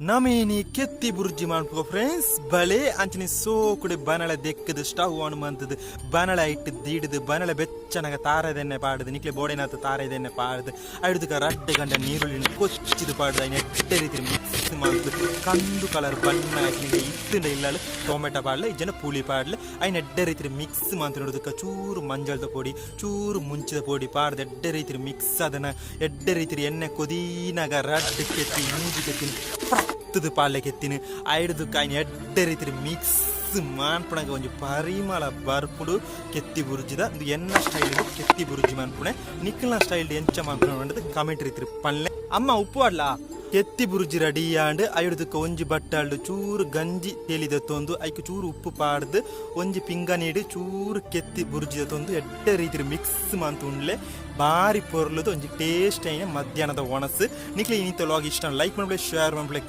ನಮೇನಿ ಕೆತ್ತಿ ಬುರ್ಜಿ ಮನ್ಪುಗ ಫ್ರೆಂಡ್ಸ್. ಬಲೆ ಅಂಚನೆ ಸೋಕುಡೆ ಬನಳೆ ದೆಕ್ಕದು, ಸ್ಟವ್ ಆನ್ ಮಂತದು, ಬನಳೆ ಇಟ್ಟು ದೀಡುದು, ಬನಳೆ ಬೆಚ್ಚನಗ ತಾರೆದೆಣ್ಣೆ ಪಾಡುದು, ನಿಕ್ಲೆ ಬೋಡೆನಾತ್ ತಾರೆದೆಣ್ಣೆ ಪಾಡುದು, ಐಡ್ದುಕ ರಡ್ಡ್ ಗಂಡ ನೀರುಳ್ಳಿನ ಕೊಚ್ಚಿದು ಪಾಡುದು, ಐನ್ ಎಡ್ಡೆ ರೀತಿ ಮಿಕ್ಸ್ ಮಂತು ಕಂದು ಕಲರ್ ಬಣ್ಣ ನಿಂಗೆ ಇತ್ತುಂಡ ಇಲ್ಲಲು ಟೊಮೆಟೊ ಪಾಡ್ಲೆ, ಇಜ್ಜಂಡ ಪುಳಿ ಪಾಡ್ಲೆ. ಐನ್ ಎಡ್ಡೆ ರೀತಿ ಮಿಕ್ಸ್ ಮಂತು ನೋಡುದಕ್ಕ ಚೂರು ಮಂಜಲ್ದ ಪೊಡಿ, ಚೂರು ಮುಂಚಿದ ಪೊಡಿ ಪಾಡ್ದು ಎಡ್ಡೆ ರೀತಿ ಮಿಕ್ಸ್ ಅದನ್ನ ಎಡ್ಡೆ ರೀತಿ ಎಣ್ಣೆ ಕೊದೀನಾಗ ರಡ್ಡ್ ಕೆತ್ತಿ, ಮೂಜಿ ಕೆತ್ತಿನ ಪತ್ತದು ಪಾಡ್ಲೆ ಕೆತ್ತಿನ. ಐಡ್ದುಕ ಐನ್ ಎಡ್ಡೆ ರೀತಿ ಮಿಕ್ಸ್ ಮಾನ್ಪುಣಗ ಒಂಜಿ ಪರಿಮಳ ಬರ್ಪುಡು ಕೆತ್ತಿ ಬುರ್ಜಿದ. ಇಂದು ಎನ್ನ ಸ್ಟೈಲ್ ಕೆತ್ತಿ ಬುರ್ಜಿ ಮನ್ಪುಣೆ. ನಿಕ್ಲ್ನ ಸ್ಟೈಲ್ ಎಂಚ ಮನ್ಪುಣೆ ಕಮೆಂಟ್ ರೀತಿ ಪನ್ಲೆ. ಅಮ್ಮ, ಉಪ್ಪು ಅಡ್ಲ. ಕೆತ್ತಿ ಬುರ್ಜಿ ರೆಡಿ ಆಂಡ್. ಐಡ್ದುಕ ಒಂಜಿ ಬಟ್ಟಾಲ್ಡು ಚೂರು ಗಂಜಿ ತೆಲಿದ ತೊಂದು, ಐಕ್ ಚೂರು ಉಪ್ಪು ಪಾಡ್ದು, ಒಂಜಿ ಪಿಂಗನೀಡು ಚೂರು ಕೆತ್ತಿ ಬುರ್ಜಿ ತೊಂದು ಎಡ್ಡೆ ರೀತಿ ಮಿಕ್ಸ್ ಮಂತು ಉಂಡ್ಲೆ. ಬಾರಿ ಪೊರ್ಲುದು ಒಂಜಿ ಟೇಸ್ಟ್ ಐನ ಮಧ್ಯಾಹ್ನದ ಒಣಸು. ನಿಕ್ಲೆ ಇನಿತ ವ್ಲಾಗ್ ಇಷ್ಟ ಲೈಕ್ ಮನ್ಪುಲೆ, ಶೇರ್ ಮನ್ಪುಲೆ.